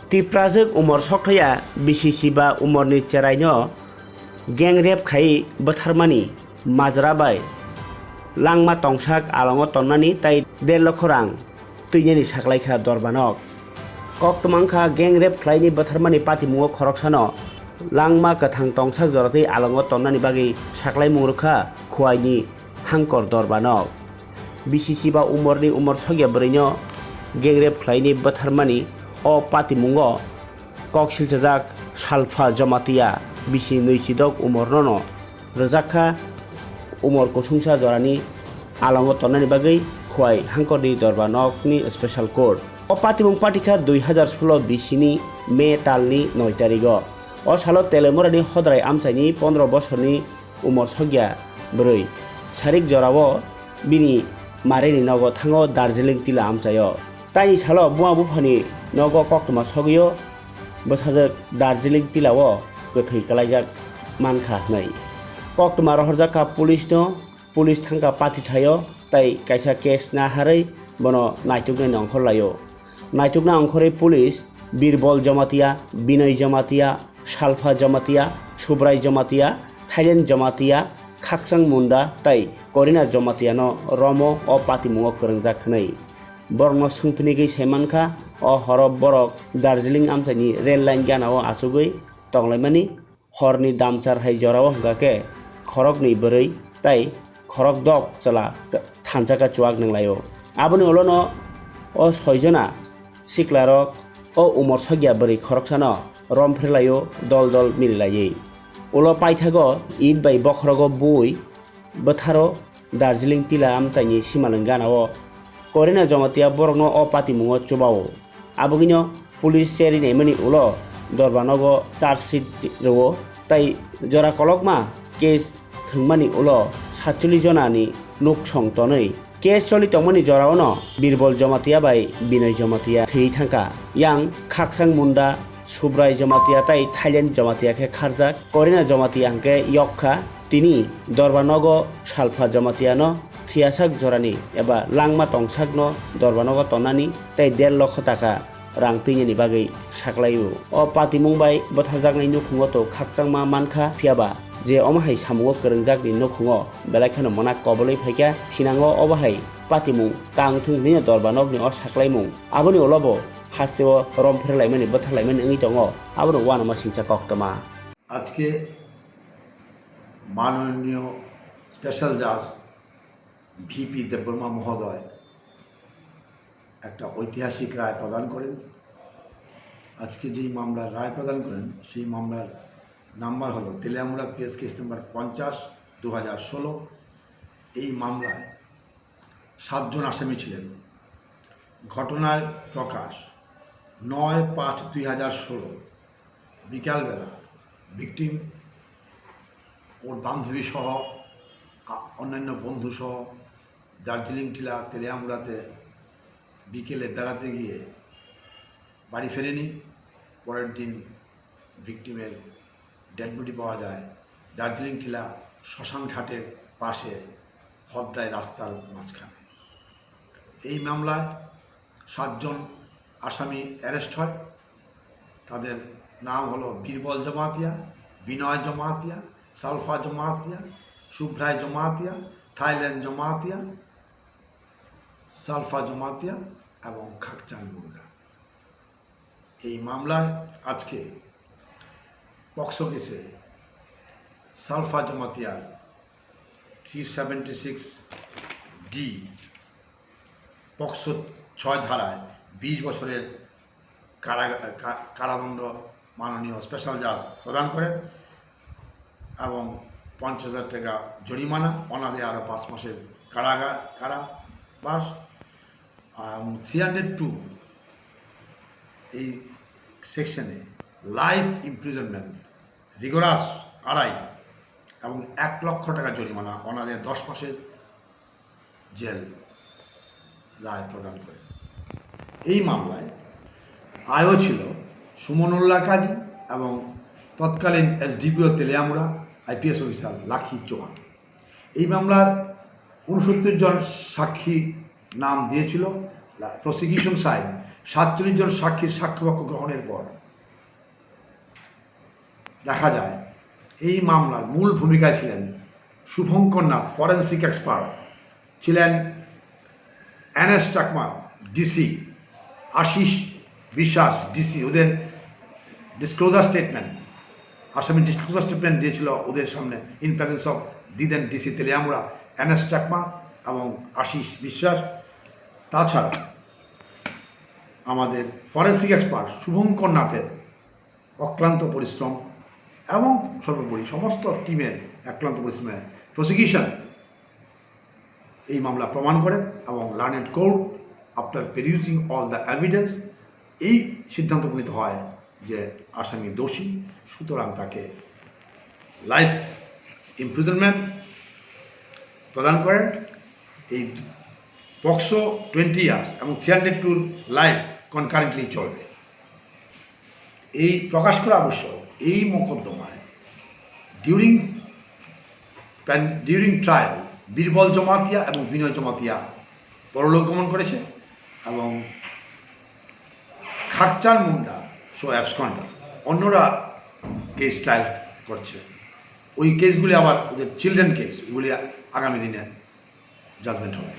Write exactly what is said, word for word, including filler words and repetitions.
Tiprajwk umor sokthaya bisi siba umorni cheraino gang rape khai bwtharmani majra bai langma tongsak alongo tonnani tai der lokho rang twinani saklaikha dorbanok. Koktwma wngkha gang rape khlaini bwtharmani patimungo khoroksano langma kwthang tongsak joratwi alongo tonnani bagwi saklaimung rwkha Khwaini Hangkor dorbanok. Bisi siba umorni umor sokya bwrwino gang rape khlaini bwtharmani o patimungo kok silchajak Salpha Jamatia bisi nwi chidok umornono rwjakha umor kusungsa jorani alongo tonnani bagwi Khwai Hangkorni dorbanokni special court. O patimung patikha dui hazar solo bisini May talni noi tarigo. O salo Telemurani hodrai amchaini pondro bosorni umor sokya bwrwi sarik jorao bini marini nogo thango Darjeeling tila amchaio. Taini salo buma buphani nogo koktwma sogwio bwsajwk Darjeeling tilao kwthwi kwlaijak mankha hwnwi koktwma rohorjakha police no. Police thangkha pathithaio tai kaisa case naharwi bono naituknai nongkhor laio. Naitukna ongkhorwi police Birbol Jamatia, Binoy Jamatia, Salpha Jamatia, Subrai Jamatia, Thailen Jamatia, Khakchang Munda tai Korina Jamatiano romo o patimungo kwrwngjak hwnwi. Borokno swngphinigwi saimankha, o horo borok Darjeeling amchaini rail line ganao achugwi tonglaimani. Horni damchar hai jorao hwnkha khe khoroknwi bwrwi tai khorokdok chwla thansa khe chuak nanglaio. Aboni ulono o soijona siklarok o umor sokya bwrwi khoroksano romphre laio dol dol mili laiwi. Ulo paithago it bai bokhorogo bui bwtharo Darjeeling tila amchaini simalwng ganao Korina Jamatia borokno o patimungo chubao. Abogwino police cherry naimani ulo dorbanogo charge sheet rwo tai jora kolokma case thwngmani ulo satchollish jonani nuksong tonwi. Case choli tongmani joraono Birbol Jamatia bai Binoy Jamatia thwi thangkha. Yang Khakchang Munda, Subrai Jamatia tai Thailen Jamatia khe kharjak. Korina Jamatia hwnkhe yokkha. Tini dorbanogo Salpha Jamatiano thiyasak jorani eba langma tongsakno dorbanogo tonnani tei der lokho taka rang twinani bagwi saklaio. O patimung bai bwtharjaknai nukhungo to khakchangma mankha, phiyaba je omo hai samungo kwrwngjakni nukhungo belai kheno mwnak kobolwi phaikha, thinango obo hai patimung tang thung hwnwi dorbanokni o saklaimung. Aboni ulobo hasteo romphre laimani, bwthar laimani wngwi tongo, abono uanama singcha koktwma. আজকে মাননীয় স্পেশাল জাজ ভিপি দেববর্মা মহোদয় একটা ঐতিহাসিক রায় প্রদান করেন। আজকে যেই মামলার রায় প্রদান করেন, সেই মামলার নাম্বার হলো তেলিয়ামুড়া পিএস কেস নাম্বার পঞ্চাশ, দু হাজার ষোলো। এই মামলায় সাতজন আসামি ছিলেন। ঘটনার প্রকাশ নয় পাঁচ দুই হাজার ষোলো বিকালবেলা ভিকটিম, ওর বান্ধবী সহ, আ-, অন্যান্য বন্ধু সহ দার্জিলিং টিলা তেলিয়ামুড়াতে বিকেলে বেড়াতে গিয়ে বাড়ি ফেরেনি। পরের দিন ভিকটিমের ডেড বডি পাওয়া যায় দার্জিলিং টিলা শ্মশান ঘাটের পাশে হদ্রাই রাস্তার মাঝখানে। এই মামলায় সাতজন আসামি অ্যারেস্ট হয়। তাদের নাম হলো বীরবল জমাতিয়া, বিনয় জমাতিয়া, সালফা জমাতিয়া, শুভ্রায় জমাতিয়া, থাইল্যান্ড জমাতিয়া, সালফা জমাতিয়া এবং খাকচান মুন্ডা। এই মামলায় আজকে পক্সো কেসে সালফা জমাতিয়ার three seventy six D POCSO ছয় ধারায় বিশ বছরের কারা-, কা-, কারাদণ্ড মাননীয় স্পেশাল জাজ প্রদান করেন এবং পঞ্চাশ হাজার টাকা জরিমানা, অনাদে আরও পাঁচ মাসের কারাগার, কারাবাস। এবং থ্রি হান্ড্রেড টু এই সেকশনে লাইফ ইমপ্রিজনমেন্ট, রিগোরাস আড়াই এবং এক লক্ষ টাকা জরিমানা, অনাদে দশ মাসের জেল রায় প্রদান করেন। এই মামলায় আয়ও ছিল সুমনুল্লাহ কাজী এবং তৎকালীন SDPO Teliamura IPS officer Lucky Chauhan. এই মামলার ঊনসত্তর জন সাক্ষী নাম দিয়েছিল, প্রসিকিউশন সাইড সাতচল্লিশ জন সাক্ষীর সাক্ষ্যবাক্য গ্রহণের পর দেখা যায় এই মামলার মূল ভূমিকায় ছিলেন শুভঙ্কর নাথ, ফরেন্সিক এক্সপার্ট, ছিলেন এন এস চাকমা, ডিসি, আশিস বিশ্বাস, ডিসি। ওদের ডিসক্লোজার স্টেটমেন্ট, আসামি ডিসক্লোজার স্টেটমেন্ট দিয়েছিল ওদের সামনে, in presence of the then DC Teliamura, N S Chakma এবং আশিস বিশ্বাস। তাছাড়া আমাদের ফরেন্সিক এক্সপার্ট শুভঙ্কর নাথের অক্লান্ত পরিশ্রম এবং সর্বোপরি সমস্ত টিমের অক্লান্ত পরিশ্রমে প্রসিকিউশন এই মামলা প্রমাণ করে এবং লার্নেড কোর্ট, আফটার পেরিউজিং অল দ্য এভিডেন্স, এই সিদ্ধান্ত উপনীত হয় যে আসামি দোষী, সুতরাং তাকে লাইফ ইমপ্রিজনমেন্ট প্রদান করেন। এই পক্সো টোয়েন্টি ইয়ার্স এবং থ্রি হান্ড্রেড টুর লাইফ কনকারেন্টলি চলবে। এই প্রকাশ করা আবশ্যক, এই মোকদ্দমায় ডিউরিং ডিউরিং ট্রায়াল বীরবল জমাতিয়া এবং বিনয় জমাতিয়া পরলোক গমন করেছে এবং খাকচান মুন্ডা সো অ্যাবসকন্ডার, অন্যরা কেস ট্রায়াল করছে। ওই কেসগুলি আবার ওদের চিলড্রেন কেস, ওগুলি আগামী দিনে জাজমেন্ট হবে।